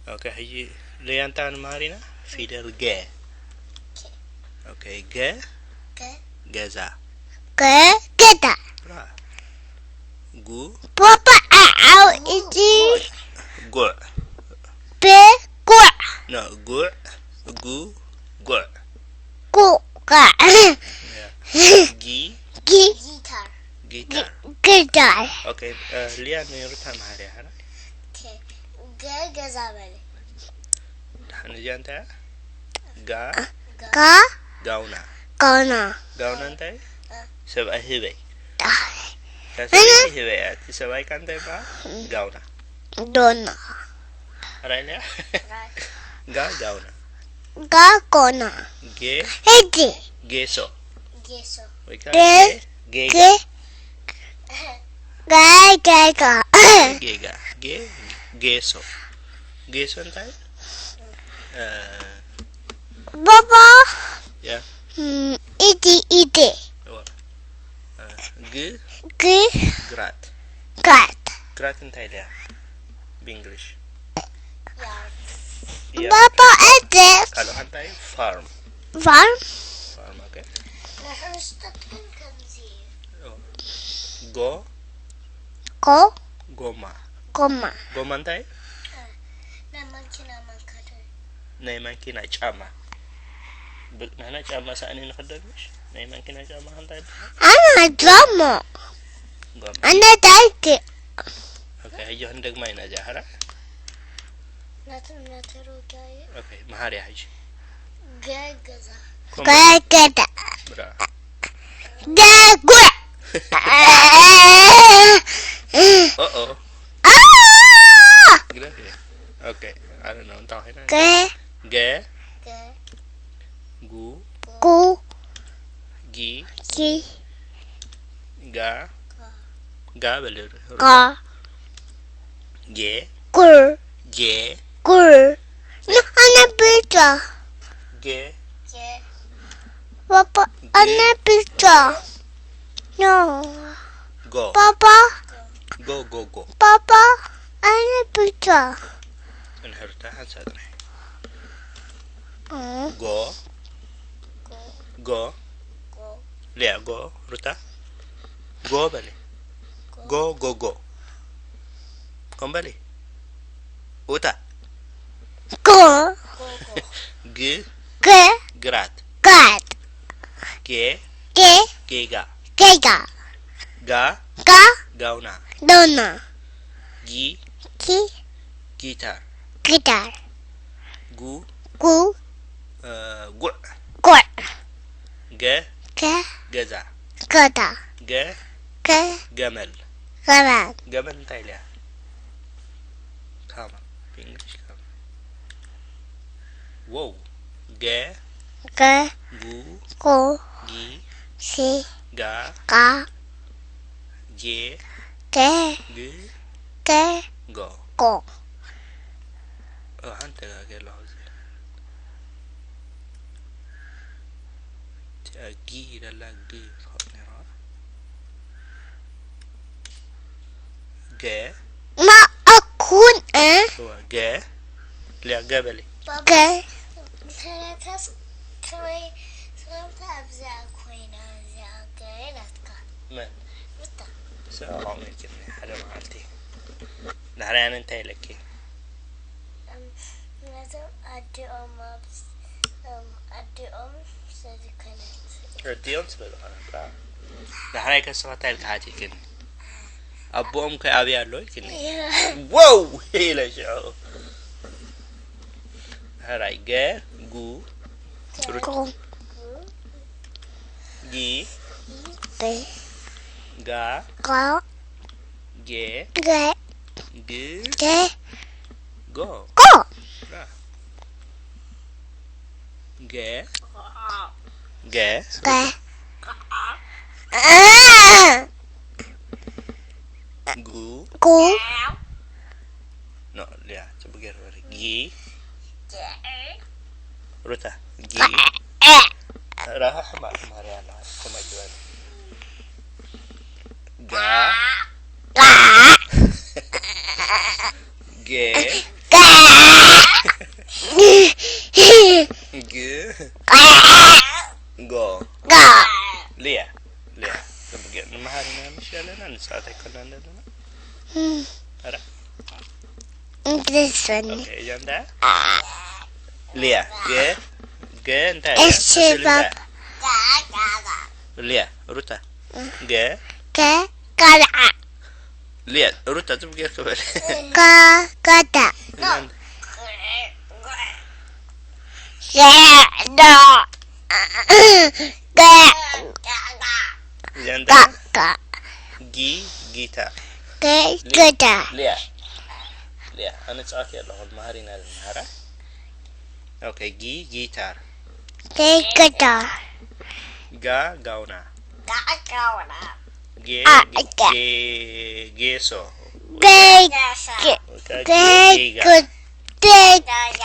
ኦኬ፣ ሕጂ ሌላ እንታይ ንመሃር ኢና? ፊደል ገ። ኦኬ፣ ገ፣ ገ። ገዛ። ገ፣ ገዛ። ብራ። ጉ፣ ፓፓ፣ ዓዓው፣ እዚ። ጉዕ። በ፣ ጉዕ። ኖ፣ ጉዕ፣ ጉ፣ ጉዕ። ጉዕ። ያ። ጊ፣ ጊ፣ ጊታር። ጊታር። ጊታር። ኦኬ፣ እ፣ ሊያ ንሩታ መሃር እያ፣ ሓራይ? ኦኬ። ገ ገዛ በለ። ደሓን፣ እዚኣ እንታይ እያ? ጋ፣ ጋ፣ ጋውና። ጋውና። ጋውና እንታይ? እ። ሰብኣይ ህበይ። ጣ- እታ ሰበይቲ ህበይ እያ። እቲ ሰብኣይ ከ እንታይ ይበሃል? ጋውና። ዶና። ሓራይ ሊያ? ጋ፣ ጋውና። ጋ፣ ጎና። ጌ፣ እዚ። ጌሶ። ጌሶ። ወይ ከዓ ጌ፣ ጌ፣ ጌጋ። ጌ፣ ጋ፣ ጌጋ። ጌጋ። ጌ፣ ጌሶ። ጌሶ እንታይ? እ፣ ባባ። ያ። እም፣ ኢዲ፣ ኢዲ። እዋ። እ፣ ግ፣ ግ፣ ግራት። ጋት። ግራት እንታይ ኢልያ? ብእንግሊሽ። ያርድ። ያ። ባባ፣ እድስ። ካልኦ እንታይ? ፋርም። ፋርም። ፋርም፣ ኦኬ። ንሕርሽ ጥጥን ከምዚ እዩ። ጎ፣ ጎ፣ ጎማ። ጎማ። ጎማ እንታይ? ናይ ማኪና መንካተር። ናይ ማኪና ጫማ። ብ-፣ ንሕና ጫማ ሳእኒ ንኽደን ምሽ? ናይ ማኪና ጫማ እንታይ ይበሃል? ኣነ ጃሞ። ጎማ። ኣነ ዳይክ። ኦኬ፣ ሕጂ ክንደግማ ኢና እዚኣ፣ ሓራ? ናቱ ናተሩ ጋየ። ኦኬ፣ መሃር እያ ሕጂ። ገ ገዛ። ኮማ። ገገደ። ብራ። ደጉዕ። ኦኦ። ኣ! ግደፍ እየ። ኦኬ፣ I don't know፣ እንታይ ኮይና? ገ፣ ገ፣ ገ ጉ፣ ጉ፣ ጊ፣ ጊ፣ ጋ፣ ጋ በል። ጋ፣ ጌ፣ ጉር፣ ጄ፣ ጉር። ንኣነ ብጫ። ጌ፣ ገ ባባ፣ ኣነ ብጫ። ኖ። ጎ፣ ባባ፣ ጎ፣ ጎ፣ ጎ። ባባ፣ ኣነ ብጫ። እንሕርታ ሓንሳ ጥራይ። እ፣ ጎ፣ ጎ፣ ጎ ሊያ፣ ጎ፣ ሩታ፣ ጎ በሊ። ጎ፣ ጎ፣ ጎ። ኮም በሊ። ኡታ። ጎ፣ ጎ ጎ ግ፣ ገ፣ ግራት። ጋት። ጌ፣ ገ፣ ጌጋ። ጌጋ። ጋ፣ ጋ፣ ጋውና። ዶና። ጊ፣ ጊ፣ ጊታር። ጊታር። ጉ፣ ጉ፣ እ፣ ጉዕ። ጉዕ። ገ፣ ገ፣ ገዛ። ገዳ። ገ፣ ገ፣ ገመል። ገመል። ገመል እንታይ ኢልያ? ካማ። ብእንግሊሽ ካማ። ዎው። ገ፣ ገ፣ ጉ፣ ጉ፣ ጊ፣ ሲ፣ ጋ፣ ጋ፣ ጄ፣ ገ፣ ግ፣ ገ፣ ጎ። ጎ። ኦ፣ ሓንቲ ተጋግየ ኣለኹ ኣብዚ። እቲኣ ጊ ኢላ ኣላ፣ ግ ትኸውን ነይራ። ገ። ማእኩን እ? እዋ፣ ገ። ሊያ፣ ገ በሊ። ገ። እንተነካስ ከመይ ሰላምታ ኣብዚኣ ኮይና እዚኣ ገ ኢላትካ። መን? ሩታ። ሰብኣዊ መኪና ሓደ መዓልቲ። ዳሕራይ ኣነ እንታይ ኢለኪ? ነቶም ኣዲኦም ኣብ-፣ እም፣ ኣዲኦም ስለዝኮነት። ኣዲኦም ስለ ዝኾነ፣ ብራ። ዳሕራይ ከስኻ እንታይ ኢልካ ሓቲትክኒ? ኣቦኦም ከ ኣበይ ኣሎ ኢልክኒ? ያ። ዋው! ኢለ ሽዑ። ሕራይ፣ ገ፣ ጉ፣ ጎ፣ ጊ፣ ገ፣ ጋ፣ ጋ፣ ጌ፣ ገ፣ ግ፣ ገ፣ ጎ። ጎ። ራ። ገ፣ ገ፣ ገ። እ። ጉ፣ ጉ። ኖ፣ ሊያ፣ ጽቡቅ ገይሩ በሪ። ጊ፣ ሩታ፣ ጊ፣ እ። ራኻ ሕማቅ ማርያ ኣለዋ፣ ከማይ ዝበለ። ጋ፣ ጋ። ጌ፣ ጋ። ጎ። ሊያ፣ ሊያ፣ ጽቡቅ ጌር ንመሃር ኢና ምሽ ዘለና፣ ንጻወት ኣይኮናን ዘለና። ኧረ። እንግሊዝኛ። ኦኬ፣ እዛ እንታይ? ሊያ፣ ገ፣ ገ እንታይ እያ? እሺ፣ ስእሊ እንታይ? ባባ። ሊያ፣ ሩታ፣ ገ። ገ፣ ቆልዓ። ሊያ፣ ሩታ፣ ጽቡቅ ጌርኪ በል። ገ፣ ገዳ። እዛ እንታይ? ገ፣ ዶ። ገ፣ እዚኣ እንታይ? ጋ፣ ጋ። ጊ፣ ጊታር። ገ፣ ሊ-፣ ጊታር። ሊያ፣ ሊያ፣ ኣነ ጸዋት ኣለኹ፣ መሃሪና ዝመሃራ። ኦኬ፣ ጊ፣ ጊታር። ገ፣ ጊታር። ጋ፣ ጋውና። ጋ፣ ጋውና። ጌ፣ አ፣ ጌ፣ ጌ። ጌ፣ ጌሶ። ገ፣ ገ፣ ኦኬ፣ ገ፣ ጌጋ። ገ፣ ገ፣ ገ፣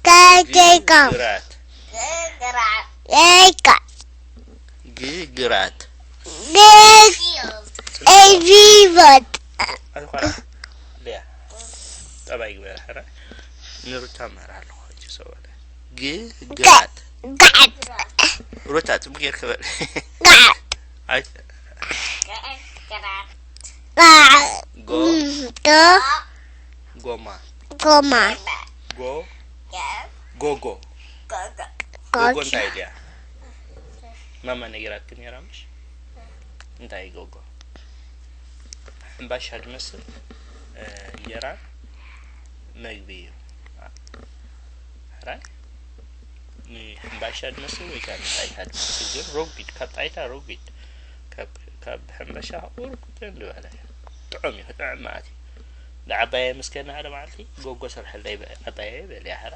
ገ፣ ገ። ግራት። ገ፣ ግራት። ግ፣ ግራት። ገ፣ ኤ፣ ቪ፣ ቮት። ኣትኳራ። ሊያ። ጠባይ ግበር፣ ሕራ። ንሩታ መራ ኣለኹ፣ ሕጂ ሰው በለ። ግ፣ ገ፣ ግራት። ጋት። ሩታ፣ ጽቡቅ ጌርኪ በል። ጋት። ኣይ፣ ጋ፣ ጎ። ጎ። ጎማ። ጎማ። ጎ። ጎጎ። ጎጎ ጎጎ። እንታይ ድያ? ማማ ነጊራትኪ ነይራ ምሽ? እንታይ ጎጎ? ሕምባሻ ዝመስል፣ እ፣ እንጀራ መግቢ እዩ። ሕራይ? ንሕምባሻ ዝመስል ወይ ከዓ ንጣይታ ዝመስል፣ ግን ረጒድ፣ ካብ ጣይታ ረጒድ፣ ካብ፣ ካብ ሕምባሻ ቁሩብ ክጥን ዝበለ እዩ። ጥዑም እዩ፣ ክጥዕም ማለት እዩ። ንዓባየ ምስከና ሓደ መዓልቲ ጎጎ ስርሐለይ በ-፣ ዓባየ በል፣ ያህራ።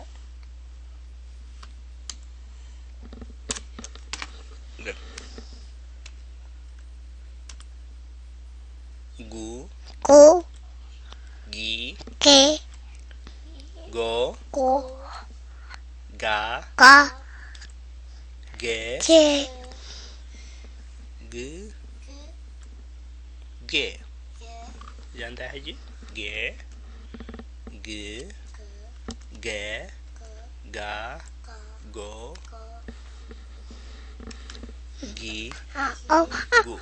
ጉ። ጉ። ጊ። ጌ። ጎ። ጎ። ጋ። ጋ። ገ። ጌ። ግ። ጌ። እዚኣ እንታይ ሕጂ? ጌ። ግ። ገ። ጋ። ጎ። ጊ። ኦ። ጉ።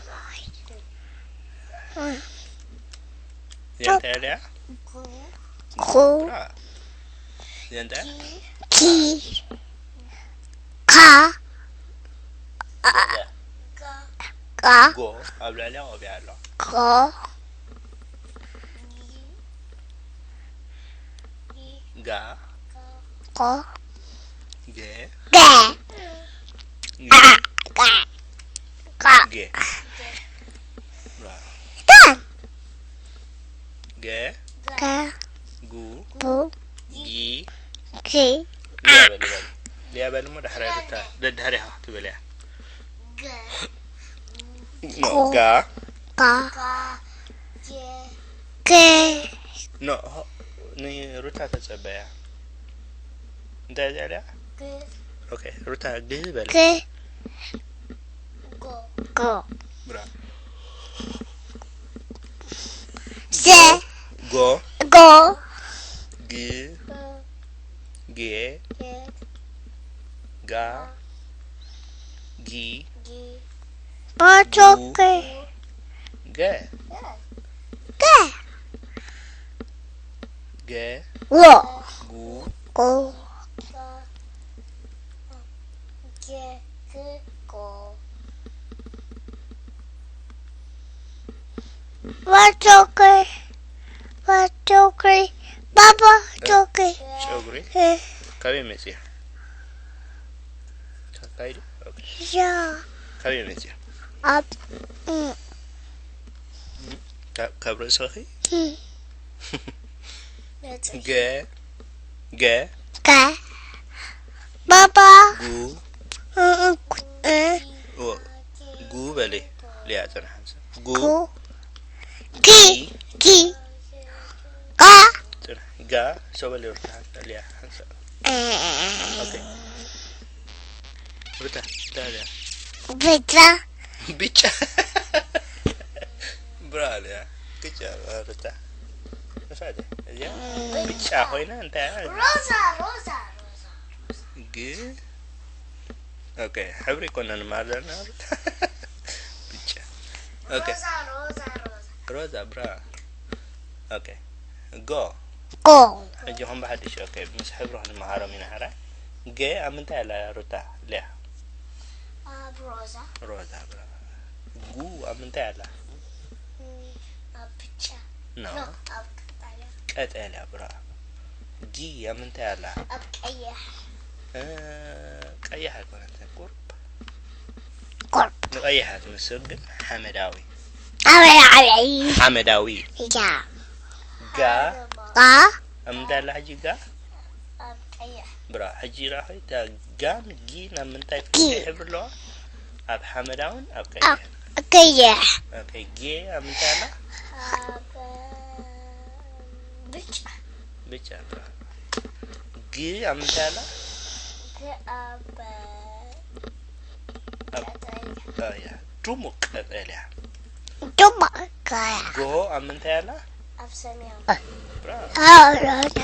እዚኣ እንታይ እያ? ኩ። ብራ። እዚኣ እንታይ? ኪ። ካ። ቃ። ጎ ኣብ ልዕሊኣ ቆቢዕ ኣሎ። ኮ። ጋ። ኮ። ገ። ገ። ጋ። ጋ። ጋ። ገ። ጋ። ገ። ገ። ጉ። ጉ። ጊ። ጊ። ሊያ በል፣ በል። ሊያ በል እሞ ዳሕራይ ሩታ፣ ደድሕሪኻ ክትብል እያ። ኖ፣ ጎ። ጋ። ጋ። ገ። ኖ፣ ሆ-፣ ንሩታ ተጸበያ። እንታይ እዚኣ ሊያ? ኦኬ፣ ሩታ፣ ግ በል። ግ። ጎ። ብራ። ዘ። ጎ። ጎ። ግ። ግ። ጌ። ጌ። ጋ። ጊ። ጊ። ባቾኬ። ገ። ገ። ገ። ጎ። ጉ። ጎ። ጌ። ግ። ጎ። ባቾኬ። ባቾኬ። ባባ እ? ቾኬ። ጨጉሪ እ። ካበይ መጽያ? ካካይዱ? ኦኬ። ያ። ካበይ መጽያ? ኣብ፣ እ። እ? ካብ፣ ካብ ርእስኺ? እ። ገ፣ ገ። ገ። ባባ። ጉ። እ፣ እ፣ እ። ኦ፣ ጉ በሊ። ሊያ ጽናሕ። ጉ። ጉ። ጊ። ጊ። ጋ። ጽናሕ። ጋ። ሰው በሊ ሩታ። ሊያ። ሓንሳእ። እ። ኦኬ። ሩታ፣ እንታይ ሊያ? ብጫ። ብጫ። ብራ ሊያ። ብጫ ሩታ። ንፋደ። እዚኣ ብጫ ኮይና እንታይ እያ? ሮዛ፣ ሮዛ፣ ሮዛ። ግ። ኦኬ፣ ሕብሪ እኮ ኢና ንመሃር ዘለና። ብጫ። ኦኬ። ሮዛ፣ ሮዛ፣ ሮዛ። ሮዛ፣ ብራ። ኦኬ። ጎ። ጎ። ሕጂ ኹም ብሓድሽ፣ ኦኬ፣ ምስ ሕብሪ ክንመሃሮም ኢና ሕራይ። ገ ኣብ ምንታይ ኣላ ሩታ? ሊያ። ኣብ ሮዛ። ሮዛ፣ ብራ። ጉ ኣብ ምንታይ ኣላ? እም፣ ኣብ ብጫ። ኖ። ኖ፣ ኣብ ቀጠልያ። ቀጠልያ፣ ብራ። ጊ ኣብ ምንታይ ኣላ? ኣብ ቀይሕ። እ፣ ቀያሕ ኣይኮነትን፣ ቁርብ። ቁርብ። ንቀይሕ እያ ትመስል፣ ግን ሓመዳዊ። ኣበይ፣ ኣበይ። ሓመዳዊ። እያ። ጋ ጋ። ኣብ ምንታይ ኣላ ሕጂ ጋ? ኣብ ቀይሕ። ብራ፣ ሕጂ ራኸይ፣ እታ ጋን ጊን ኣብ ምንታይ ጊ። ሕብሪ ኣለዋ? ኣብ ሓመዳውን ኣብ ኣብ ቀይሕን። ቀይሕ። ኦኬ፣ ጌ ኣብ ምንታይ ኣላ? ኣብ ብጫ። ብጫ፣ ብራ። ግ ኣብ ምንታይ ኣላ? ግ ኣብ ኣብ ቀጠልያ። ኣያ፣ ድሙቕ ቀጠልያ። ድሙቕ ቀያ። ጎ ኣብ ምንታይ ኣላ? ኣብ ሰማያዊ። ብራ። ኣብ ሮዛ።